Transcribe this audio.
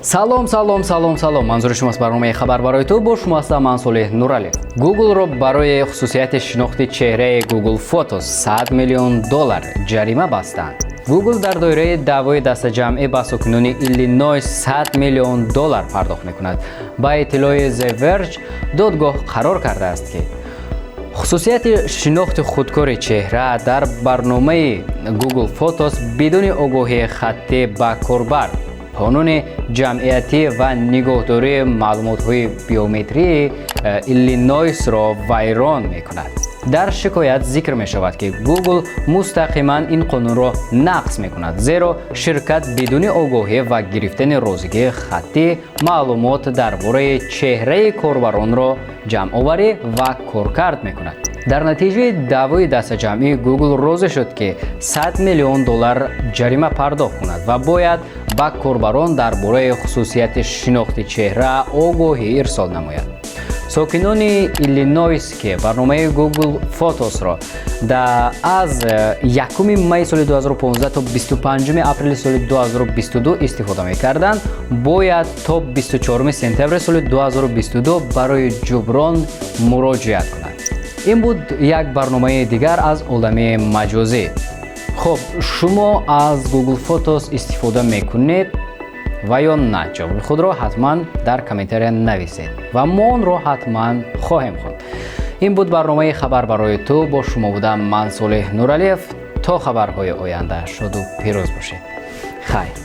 Салом, салом, салом, салом! Манзури шумост барномаи «Хабар барои ту». Бо шумо ҳастам ман, Солеҳ Нуралиев. Гуглро барои хусусияти шинохти чеҳраи Google Photos 100 миллион доллар ҷарима бастанд. Гугл дар доираи даъвои дастаҷамъӣ ба сокинони Иллинойс 100 миллион доллар пардохт мекунад. Ба иттилои The Verge, додгоҳ қарор кардааст, ки хусусияти шинохти худкори чеҳра дар барномаи Google Photos бидуни огоҳии хаттӣ ба корбар қонуни ҷамъиятӣ ва нигоҳдории маълумотҳои биометрии Иллинойсро вайрон мекунад. Дар шикоят зикр мешавад, ки Google мустақиман ин қонунро нақз мекунад, зеро ширкат бидуни огоҳӣ ва гирифтани розигии хаттӣ маълумот дар бораи чеҳраи корбаронро ҷамъоварӣ ва коркард мекунад. Дар натиҷаи даъвои дастаҷамъӣ Google розӣ шуд, ки 100 миллион доллар ҷарима пардохт кунад ва бояд ба корбарон дар бораи хусусияти шинохти чеҳра огоҳӣ ирсол намояд. Сокинони Иллинойс, ки барномаи Google Photosро аз 1 майи соли 2015 то 25 апрели соли 2022 истифода мекарданд, бояд то 24 сентябри соли 2022 барои ҷуброн муроҷиат кунанд. Ин буд як барномаи дигар аз олами маҷозӣ. Хуб, шумо аз Google Photos истифода мекунед ва ё на? Ҷавоби худро ҳатман дар комментария нависед ва мо онро ҳатман хоҳем хонд. Ин буд барномаи «Хабар барои ту». Бо шумо будам ман, Солеҳ Нуралиев. То хабарҳои оянда шоду пирӯз бошед. Хайр.